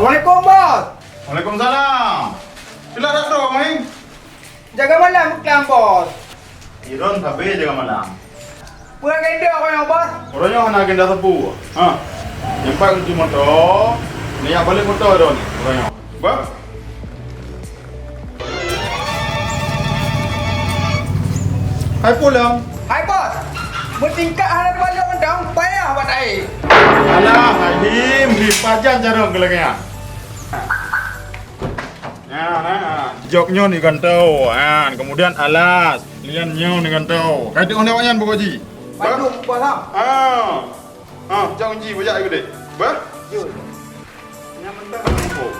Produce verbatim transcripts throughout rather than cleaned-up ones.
Assalamualaikum, Bos. Waalaikumsalam. Sila datang, Maing. Jaga malam buklang, Bos. Iron sabe jaga malam. Peue agenda kau nyoe, Bos? Uroe nyoe hana agenda sapeue. Ha. Nyang pat kunci moto, neujak balek moto droeneuh uroe nyoe. Bah? Hai pulang. Hai, Bos. Meutingkat hana teubalek mantong, payah bak tahi. Alah, Haim, di pajan jaroe keu lagèe nyan. Nah, nah. Jok nyoe ni gantoe. Ha, kemudian alas. Lian nyoe ni gantoe. Kai teuh lewat nyan pokok ji. Bandum, Bos, ha? Ha. Ha, jok ji bajak ikut dek. Bah? Jom. Nyan mantong. Oh.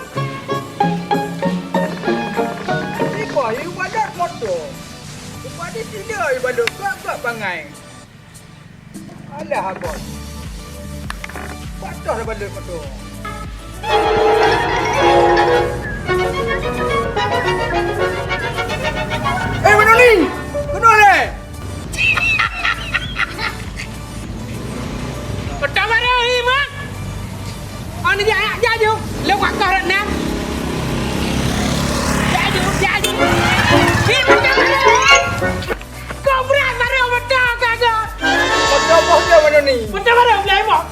Ipa, yu balot moto. Upadi sila yu balot gak-gak bangai. Alah, Abon. Patoh dah balot moto. Eh, Manoni! Keunoe lé! Patoh baroe hi, Mak! Oh, ni jak, jak, jak, jom! Lôn kat kah rot nam! Jak, jom, jak, jom! Hi, patoh baroe! Kau brat baru betul kagak? Betul boh dia mana ni? Betul baru mulai boh.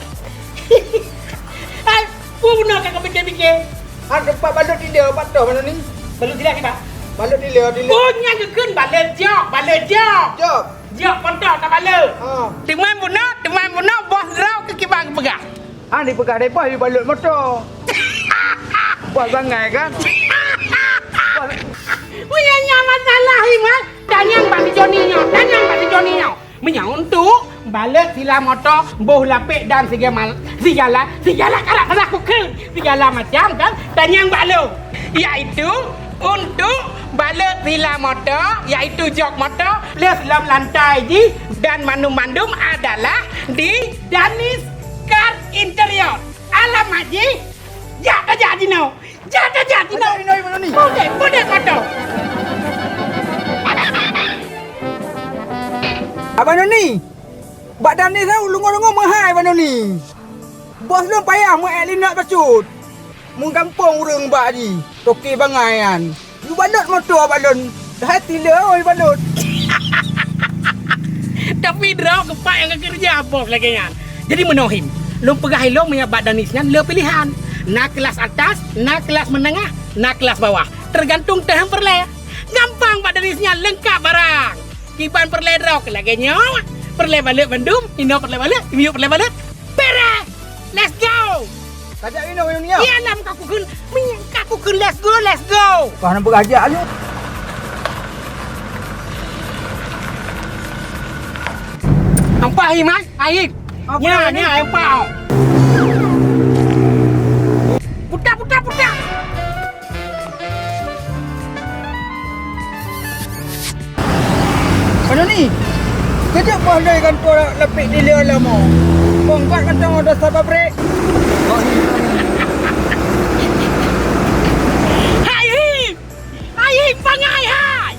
Hai, pun benar kagak pikir-pikir. Ada tempat balut tidak, patoh mana ni? Balut tidak kita? Balut tidak, tidak. Oh, nyan geukheun balut jok, balut jok. Jok. Jok patoh tak balut. Ha. Teman bunuh, teman bunuh, boh gerau ke kiban peugah. Ha, dipeugah deh, boh, balut motor. Boh bangai kan? Boh. Punya nyan masalah, Iman. Tanyong bak si Joni nyoe, tanyong bak si Joni nyoe. Meunyoe untuk balot sila moto, boh lapek dan sigala, sigala, sigala karat salah kukheun. Sigala macam kan, tanyong bak lôn. Yaitu untuk balot sila moto, yaitu jok moto, plus lom lantai jih dan mandum-mandum adalah di Danis Car Interior. Alamat jih, jak tajak jinoe. Jat, jat, jat, Tino. Inoe, inoe, Abang Noni. Podeh, podeh, podeh. Abang Noni, bak Danis tu lungô-lungô meuhai, Abang Noni. Bos lôn payah meu-ék linot bacut. Meugampông ureueng bak jih, toke bangai nyan. Yue balot moto bak lôn. Hai tile oi balot. Tapi droe keupak nyang geukeureuja bos lagèe nyan. Jadi meunoe him, lôn peugah ilôn meunyoe bak Danis nyan le pilehan. Na kelas atas, na kelas menengah, na kelas bawah. Teugantung teuh nyang peureulèe. Gampang bak Danis nyan leungkap barang. Kiban peureulèe droe keu lagèe nyoe, peureulèe balot bandum, inoe peureulèe balot, miyueb peureulèe balot. Beres! Let's go! Tajak inoe, inoe, inoe. Iya lah, muka aku kheun, muka aku kheun, let's go, let's go! Kah na peugah jak nyoe. Nampak, Iman? Aib. Apa ni? Nya, nya, nampak. Putar, putar, putar! Mana ni? Kejap bah lé gantoe lapék di lé lama. Bongkot mantong ada sabar brek. Hai, hi! Hai, hi, bangai, hai!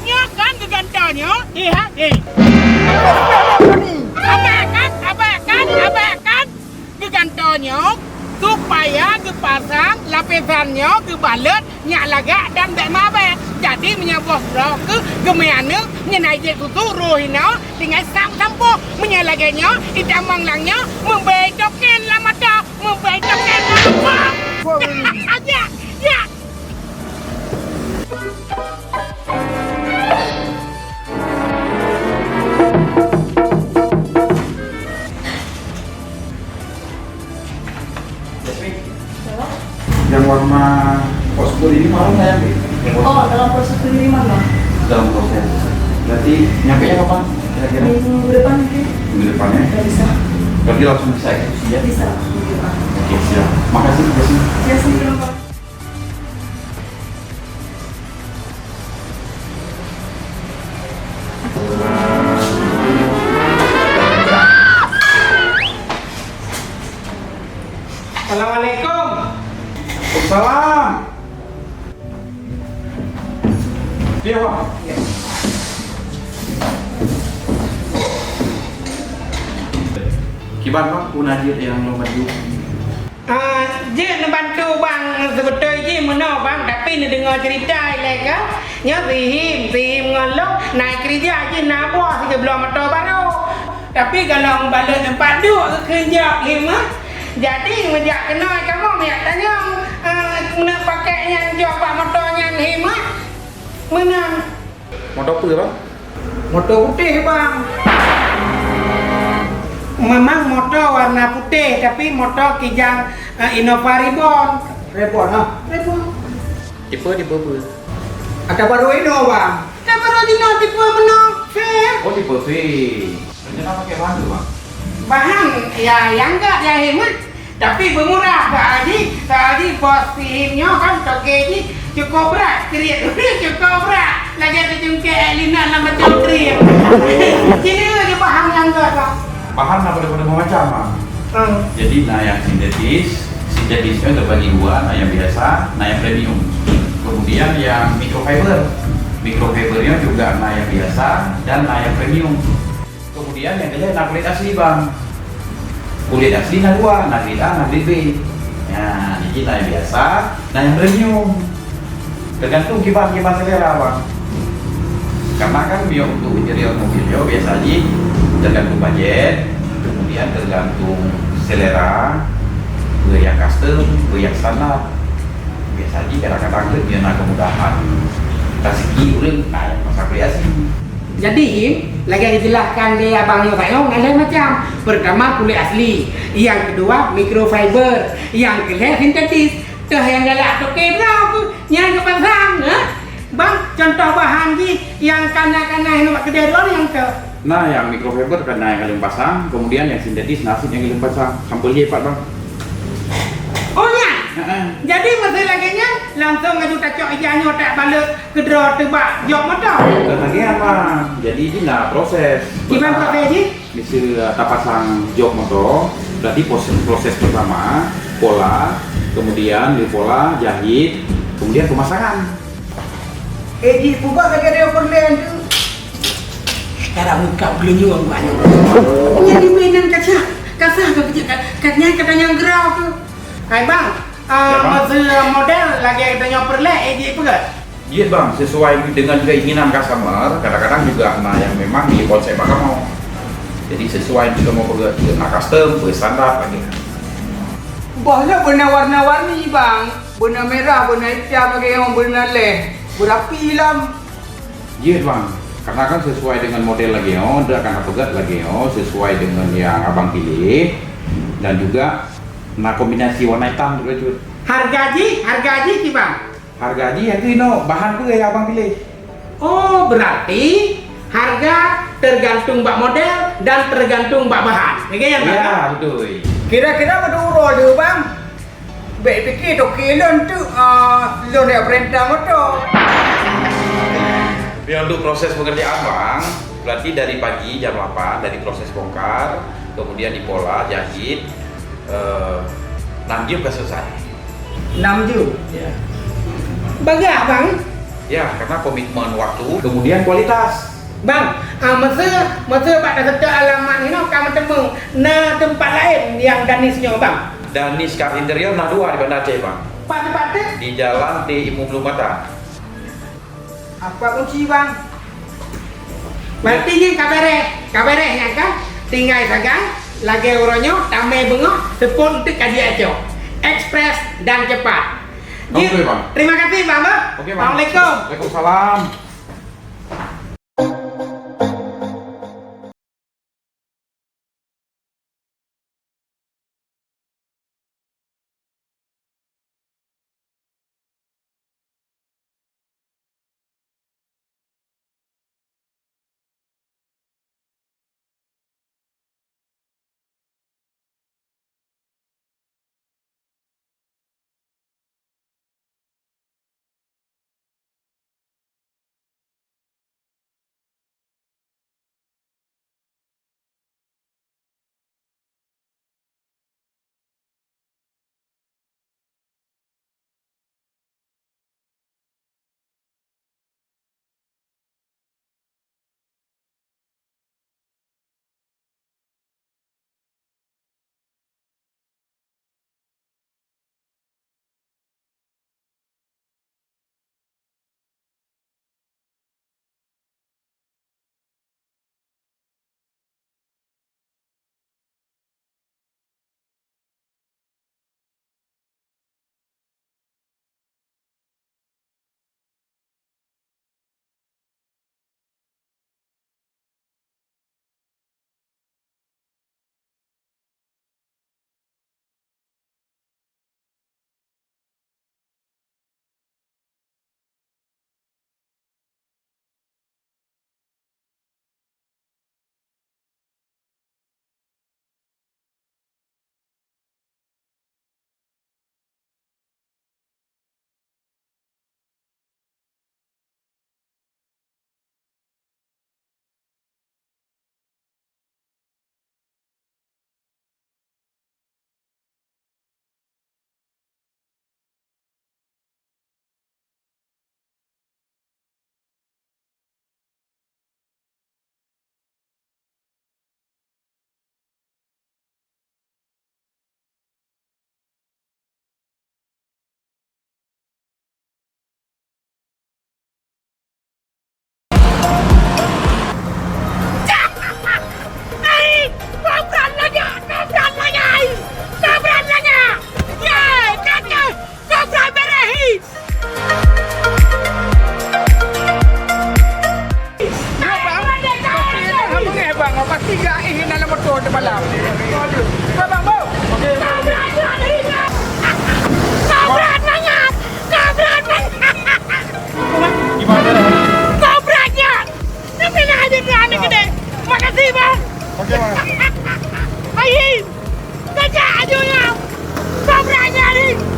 Nyoe kan geugantoe nyoe, hi, ha, hi. Abah kan, abah kan, abah kan. Geugantoe nyoe supaya geupasang lapesan nyoe geubalot nyak lagak dan bèk mabèe. Jadi meunyoe boh droe keuh geumè aneuk nyan ai jeuet keu guru hinoe tinggai sam-sampoh. Meunyoe lagèe nyoe itamong lam nyoe meubèe token lam mata, meubèe token lam mata. Ajak, jak. Jasmine. Halo? Yang warna kostum ini mana yang di? Oh, dalam kostum ini mana? Dalam proses. Berarti nyampe nya kapan? Kira-kira? Minggu depan mungkin. Minggu depan ya? Ya, bisa. Berarti langsung bisa eksekusi ya? Bisa, minggu depan. Oke, siap. Makasih, Jasmine. Ya, sih, gampang. Assalamualaikum. Waalaikumsalam. Iya, Pak. Kiban, Pak, pun hadir yang nomor tujuh. Ah, jeuet neubantu bang, seubeutôi jih meunoe bang, tapi neudeungoe ceurita ilée ka. Nyoe si Him, si Him ngon lôn na keureuja jih na boh sigoe bloe moto barô. Tapi gohlom balot teumpat duek keu jok Him ah. Jadi meujak keunoe kamoe meujak tanyong, ah, meuneuk pakèk nyan jok bak moto nyan Him ah. Meunan. Moto peue, Bang? Moto putéh, Bang. Memang moto warna putéh, tapi moto kijang, eh, Innova Reborn. Reborn, ha? Reborn. Tipe, tipe peue? Ata baru inoe, Bang. Ata baru inoe tipe meunoe, V. Oh, tipe V. Rencana pakai bahan tu, Bang? Bahan, ya, nyang gét ya, Him, ah. Tapi beumurah, Pak Haji. Pak Haji, bos si Him nyoe kan toke jih cukup brat, kriet cukup brat. Lagèe teucungkek èk linan lam bacong kriet. Cina je bahan nyang gét, Bang. Bahan na pada-pada macam, Bang. Hmm. Jadi, na nyang sintetis, sintetis nyoe terbagi dua, na nyang biasa, na nyang premium. Kemudian yang microfiber. Microfiber nyoe juga na nyang biasa dan na nyang premium. Kemudian nyang keulhèe na kulét asli, Bang. Kulét asli na dua, na grade A, na grade B. Nah, niki na nyang biasa, na nyang premium. Tergantung kiban-kiban selera, Bang. Karena kan miyueb untuk interior mobil nyoe biasa jih tergantung bajet, kemudian tergantung selera, beu nyang custom, beu nyang standar. Biasa jih kadang-kadang tu biar na kemudahan rezeki ureueng, na nyang masa beli asli. Jadi, Him, lagèe geujelaskan lé abang nyoe tanyoe, na lhèe macam. Pertama, kulét asli. Yang kedua, microfiber. Yang keulhèe, sintetis. Teuh nyang galak toke droe, nyan geupasang, ha? Bang, contoh bahan jih nyang kana-kana nyoe bak keudè droe nyang teuh. Na nyang microfiber kana nyang ka lheueh pasang, kemudian nyang sintetis na cit nyang ka lheueh pasang. Sampel jih pat, Bang. Oh, nyan? Heeh. Jadi, meuseu lagèe nyan, langsung aju tacok ija nyoe tak balot keudroe teubak jok moto? Bukan lagèe nyan, Bang. Jadi, jih na proses. Kiban proses jih? Meuseu tapasang jok moto, berarti proses, proses pertama, pola, kemudian dipola, jahit, kemudian pemasangan. Eh, jih, peugah lagèe ada peureulèe tu. Cara muka beuleunyoe banyak. Nyan di mainan kaca, kasah ke kecil, ka, ka, nyan kata nyang gerau tu. Hai, Bang, ah, ya, Bang. Meuseu model lagèe geutanyoe peureulèe, eh, jih peugah? Jeuet, Bang, sesuai dengan keinginan customer, kadang-kadang juga na nyang memang jikonsep bak kamoe. Jadi, sesuai dengan kamoe peugah, jeuet na custom, beustandar lagèe. Boh lôn beuna warna-warni, Bang. Beuna mirah, beuna itam lagèe nyoe, beuna lhèe, beurapi lom. Jeuet, Bang. Karena kan sesuai dengan model lagèe nyoe, dak kana peugah lagèe nyoe, sesuai dengan nyang abang pilih. Dan juga na kombinasi warna itam tu, Cut. Harga jih, harga jih kiban? Harga jih, harga inoe, bahan peue nyang abang pilih? Oh, berarti harga tergantung bak model dan tergantung bak bahan. Ya, kan, Bang? Ya, betul. Kira-kira berapa uroe tu, Bang? Bèk pike toke lôn tu, ah, lôn jak peurintah moto. Tapi untuk proses pengerjaan, Bang, berarti dari pagi jam delapan, dari proses bongkar, kemudian dipola, jahit, eh, enam jam ka selesai. Enam jam? Ya. Bagah, Bang? Ya, karena komitmen waktu, kemudian kualitas. Bang, ah, meuseu, meuseu bak taseutôt alamat inoe ka meuteumé na teumpat laén nyang Danis nyoe, Bang? Danis Car Interior na dua di Banda Aceh, Bang. Pat teumpat teuh? Di Jalan T Imum Lumbata. Apa kunci, Bang? Berarti nyan ka bèrèh, ka bèrèh nyan kan? Tinggai sagai, lagèe uroe nyoe, tamè beungoh, seupôt eunteuk ka jiacoe. Ekspres dan cepat. Oke, Bang. Terima kasih, Bang, Bang. Oke, Bang. Assalamualaikum. Waalaikumsalam. Bang, pasti gaih dalam motor semalam. Bang, bang, bang. Kabrak mangat! Kabrak mangat! Gimana dah? Kabrak nyan! Tapi nak aja dah anak gede. Makasih, Bang. Oke, Bang. Ayin! Kejak aja ya! Kabrak nyan ni!